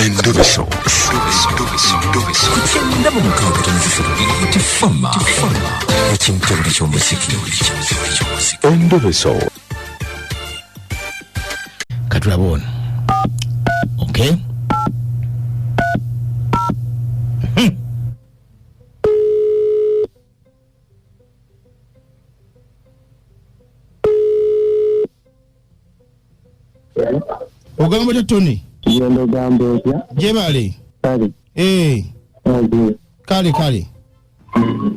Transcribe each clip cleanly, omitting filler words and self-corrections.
Endobeso. Ku kyenda mu mukaaga tono 3 Tifama ekintobole ky'omuziki. Endobeso. Katulabe ono. Okay. Ogamba otya Tony? Genda ogamba otya? Gyebale. Kale. Eh, Oge. Kale kale.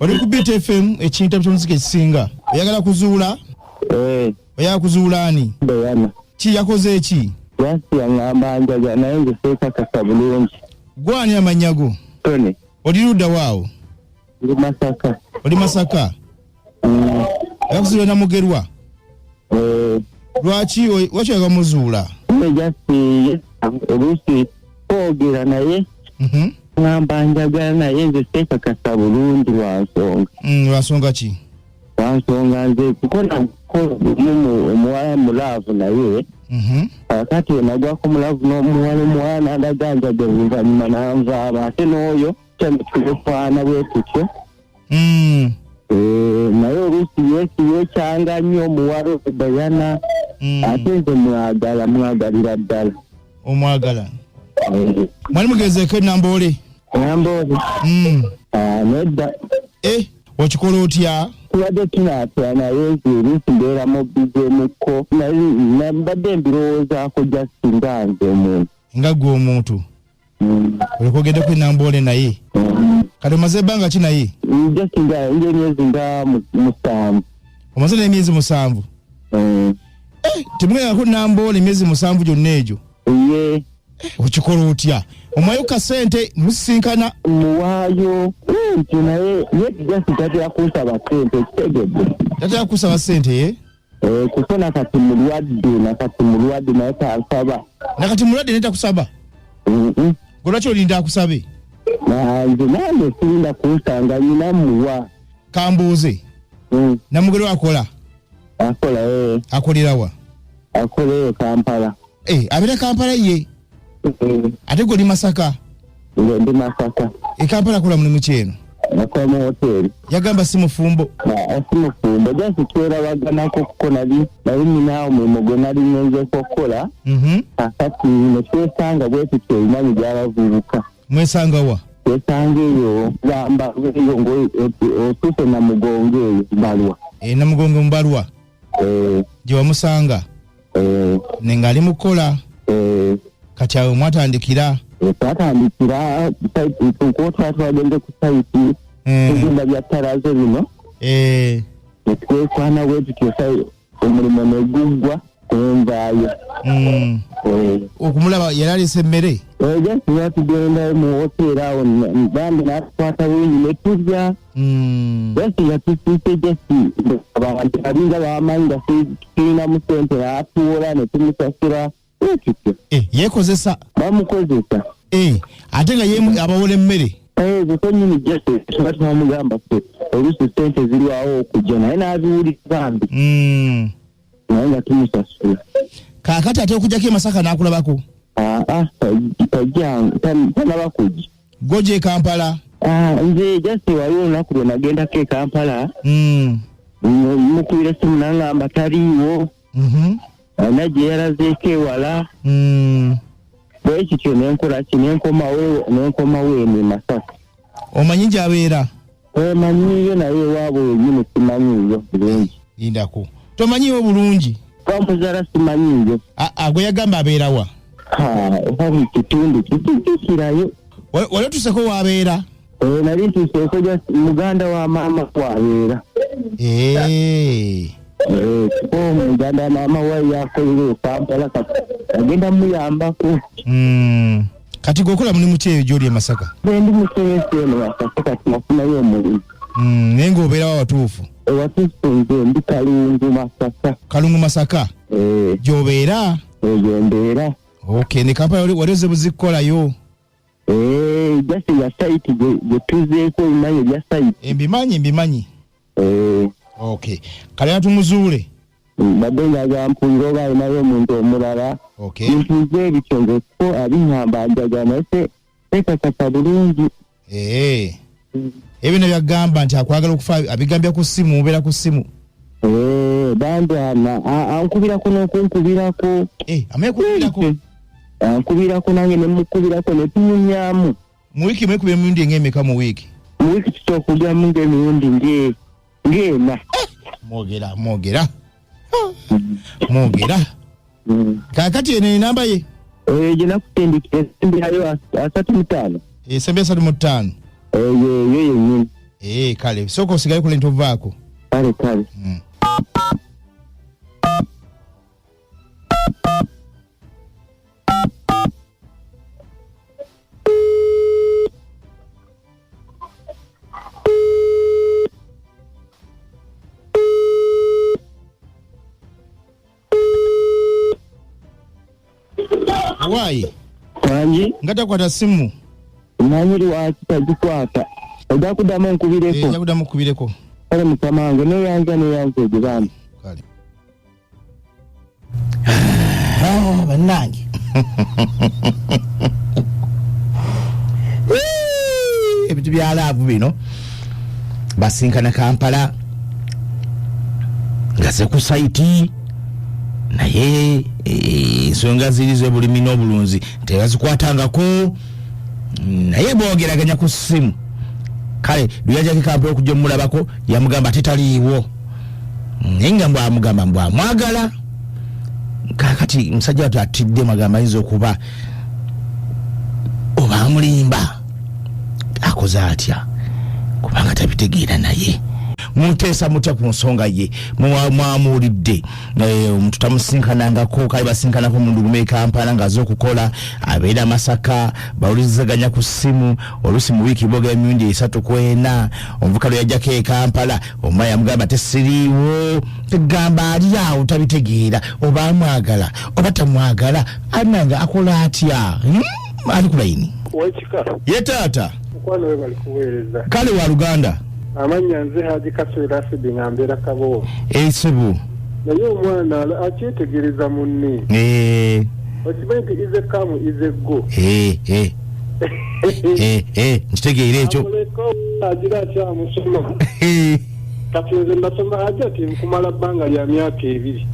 Oli ku Beat FM, ekintu ky'omuziki ekisinga. Oyagala kuzuula? Eh, Oyagala kuzuula ani? Diana. Ki yakoze eki? Lwaki yaŋŋamba njaga naye nze seekakasa bulungi. Gwe ani amannya go? Tony, Oli ludda waawo? Ndi Masaka. Oli Masaka? Oyagala kuzuula Namugerwa? Eh, Lwaki oyagala muzuula? nze just oluusi kwogera naye ŋŋamba njagala naye nze seekakasa bulungi lwa nsonga. Lwa nsonga ki? Lwa nsonga nze kuko nakola gumu omuwala mu laavu naye kakati nagwako mu laavu n'omuwala, omuwala n'andaga njagala, oluvannyuma n'anvaaba, ate n'oyo kyemutulekwana bwe tutyo. Eh, naye oluusi yeesi yeekyanga nnyo omuwala oyo Diana, ate nze mwagala, mwagalira ddala. Omwagala. Eh, Mwali mugezeeko enamboole? Namboole? Ah, nedda. Eh, okikola otya? Tubadde tunaatera naye nze oluusi mbeera mu bizeemukko, naye mbadde mbirowoozaako just nga nze omuntu. Nga ggwe omuntu. Oleka ogendeko enamboole naye. Kati omaze ebbanga ki naye? Just nga ng'emyezi nga 7. Omaze n'emyezi 7? Eh. Eh, temugendako namboole emyezi 7 gyonna egyo? Ye. Okikola otya? Omuwaayo ka ssente musisinkana? Muwaayo nti naye ye just tatera kunsaba ssente, ekitegedde. Tatera kusaba ssente ye? Eh, kuko nakati mulwadde, nakati mulwadde naye tansaba. Nakati mulwadde naye takusaba? Mm-mm. Gwe lwaki olinda akusabe? Nze nange sirinda kunsanga, nyina muwa. Kambuuze. Namugerwa akola? Akola, eh. Akolera wa? Akola eyo Kampala. Eh, abeera Kampala ye? Ate gwe oli Masaka? Nze ndi Masaka. E Kampala akola mulimu ki eno? Akola mu hoteri. Yagamba si mufumbo? Ah, si mufumbo, just twerabaganako kuko nali nina omulimu gwe nali ngenzeeko okukola. Kakati ne twesanga bwe tutyo ebimanyi by'abavubuka. Mwesanga wa? Twesanga eyo gamba eyo ng'otuuse Namugongo eyo Mbalwa. E, Namugongo Mbalwa? Eh. Gye wamusanga? Eh. Ne ng'ali mu kukola? Eh. Kati awo mwatandikira? Eh, twatandikira kuko twali twagenze ku sayiti kuzimba bya ttalazo bino. Ne twekwana bwe tutyo omulimu ne guggwa nenvaayo. Eh. Okumulaba yali aleese emmere? Eh, just tuba tugenda mu woteeri awo, bambi n'atukwata bulungi ne tulya. Just nga tusiise, just abantu balinga bamanyi nga tulinamu ssente, n'atuwola ne tumusasula bwe tutyo. Eh, yeekozesa? Bamukozesa. Eh, ate nga ye abawola emmere? Eh, kuko nnyini just tuba twamugamba ffe oluusi ssente zirwawo okujja naye n'abiwulira bambi. Naye nga tumusasula. Kaakati ate okujjako e Masaka n'akulabako? Aa, tanaba kujja. Gwe ojja e Kampala? Ah, nze just waliwo olunaku lwe nagendako e Kampala. Mukubira essimu n'angamba taliiwo. Alina gye yalazeeko ewala. Bwe kityo ne nkola ki, ne nkomawo eno e Masaka. Omanyi gy'abeera? Eh, manyiiyo naye ewaabwe wennyini simanyiiyo bulungi. Lindako. Tomanyiiwo bulungi? Bamuzaala simanyiiyo. Aa, gwe yagamba abeera wa? Ha, oba mu kitundu kijjukirayo. Wali otuuseko w'abeera? Eh, nali ntuuseeko just muganda wa maama w'abeera. Eh. Eh, kuko muganda wa maama we yakolera e Kampala, kati agenda muyambako. Kati gwe okola mulimu ki eyo gy'oli e Masaka? Nze ndi musomesa eno Masaka, kati nafunayo omulimu. Naye ng'obeera wa watuufu? Ewatuufu nze ndi Kalungu Masaka. Kalungu Masaka? Eh. Gy'obeera? Eh, gye mbeera. Okay, ne Kampala wali ozze buzikukolayo? Eh, just nga sayiti gye tuzeeko ebimanyi ebya sayiti. Eh, mbimanyi, mbimanyi. Eh. Okay. Kale atumuzuule. Mbadde njagala mpulire oba alinayo omuntu omulala. Okay. Bintu nze ebityo nze ko abiŋŋamba njagala naye seekakasa bulungi. Eh. Ebyo byagamba nti akwagala okufa abigambya ku ssimu, mubeera ku ssimu. Eh, bambi ankubirako n'okunkubirako. Eh, amekubirako. Ankubirako nange ne mukubirako ne tunyumyamu. Mu wiiki mwekubira emirundi ng'emeka mu wiiki? Mu wiiki tusobola okugyamu ng'emirundi ng'ena. Mwogera, mwogera. Mwogera. Kaakati eno enamba ye? Gye nakusindikira esembyayo 35. Esembya 35. Eyo yennyini. Kale, sooka osigale kule ntovaako. Kale, kale. Why? Wangi? Nga takwata simu. Manyi lwaki tagikwata. Ojja kuddamu nkubireko. Ojja kuddamu nkubireko. Kale mukama wange neeyanza neeyanza egyo bambi. Kale. Bannange. Ebintu bya laavu bino. Basinkana Kampala. Nga ze ku sayiti. Naye ensonga ziri z'obulimi n'obulunzi tebazikwatangako, naye boogeraganya ku ssimu. Kale lwe yajjako e Kampala okujja omulabako, yamugamba tetaliiwo, naye nga mbwamugamba mbwamwagala. Kaakati musajja wattu atidde, mwagamba ayinza okuba oba amulimba, akoze atya kubanga tabitegeera. Naye muteesa mutya ku nsonga ye? Mwamuwulidde, omuntu tamusinkanangako, kale basinkanako mu ndugume e Kampala ng'aze okukola, abeera Masaka, bawuliziganya ku ssimu oluusi mu wiiki boogera emirundi 3 ku 4. Omuvuka lwe yajjako e Kampala, omwana yamugamba tesiriiwo, tegamba ali awo tabitegeera oba amwagala oba tamwagala, ananga akola atya? Ali ku layini. Wekika. Ye taata. Mukwano we bali kuweereza. Kale wa Luganda. Amannya nze Haji Kaswera Asidi nga mbeera Kabowa. Esibu. Naye omwana akyetegereza munne. Okimanyi nti ize come ize go. Nkitegeera ekyo. Amuleka agira akyamusoma. Kati nze nasoma Haji ati nkumala bbanga lya myaka 2.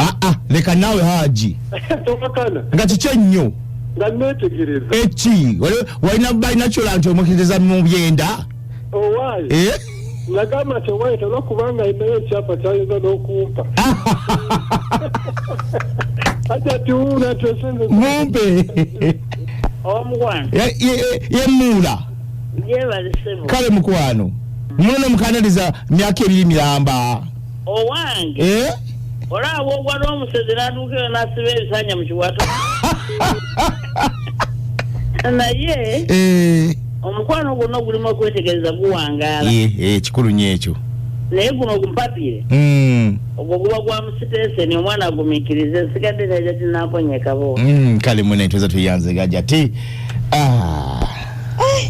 Leka naawe Haji. Tokakana. Nga kiki ennyo? Nga neetegereza. Eki, walina balina kyola nti omukkiriza mu byenda? Owaaye. Nagamba nti owaaye tolwa kubanga alinayo ekyapa kyayinza n'okumpa. Ati ati wuuna nti osenze. Mumpe. Omukwano. Yemuula. Gyebale ssebo. Kale mukwano. Muno mukanaliza myaka 2 miramba. Owange. Olaba ogwa n'omusezi n'atuukira n'asiba ebisanja mu kiwato. Naye omukwano guno gulimu okwetegereza guwangaala. Kikulu nnyo ekyo. Naye guno gumpapire. Ogwo guba gwa musiteseni, omwana agumiikirize, nsigadde naye tinamponya Kabowa. Kale mwene tuweza tuyanze gajja ti.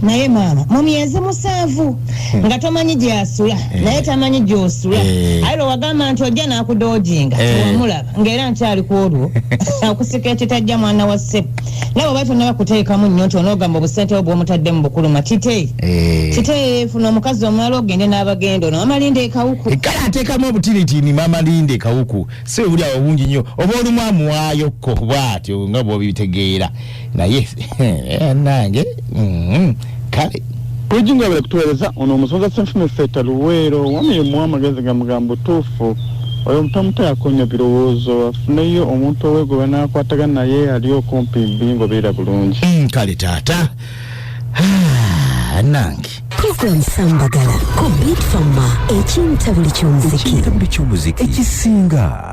Naye maama mu myezi 7 nga tomanyi gy'asula, naye tamanyi gy'osula. Aye lwe wagamba nti ojja n'akudoojinga, tewamulaba, ng'era nkyali ku olwo okusika ekitajja mwana wa ssebo. Nawe oba tonnaba kuteekamu nnyo nti onoogamba obusente obwo bw'omutadde mu bukuluma. Kite. Kite, funa omukazi omulala ogende n'abagenda ono. Maama Linda e Kawuku. Kale ateekamu obutinitini Maama Linda e Kawuku. Si bwe buli awo bungi nnyo. Oba olumu amuwaayokko bw'atyo nga bw'obitegeera. Naye, nange, kale. Bujingo abale kutuweereza ono omusonza Ssenfume Feta Luweero wamye muwa amagezi ga mugambo tuufu. Oyo omuto yakonya birowoozo afuneyo omuntu owegoba n'akwatagana naye ali okumpi mbingo beera bulungi. Kale taata. Nange. Program Sambagala ku Beat Fama ekintabuli ky'omuziki. Ekintabuli ky'omuziki ekisinga.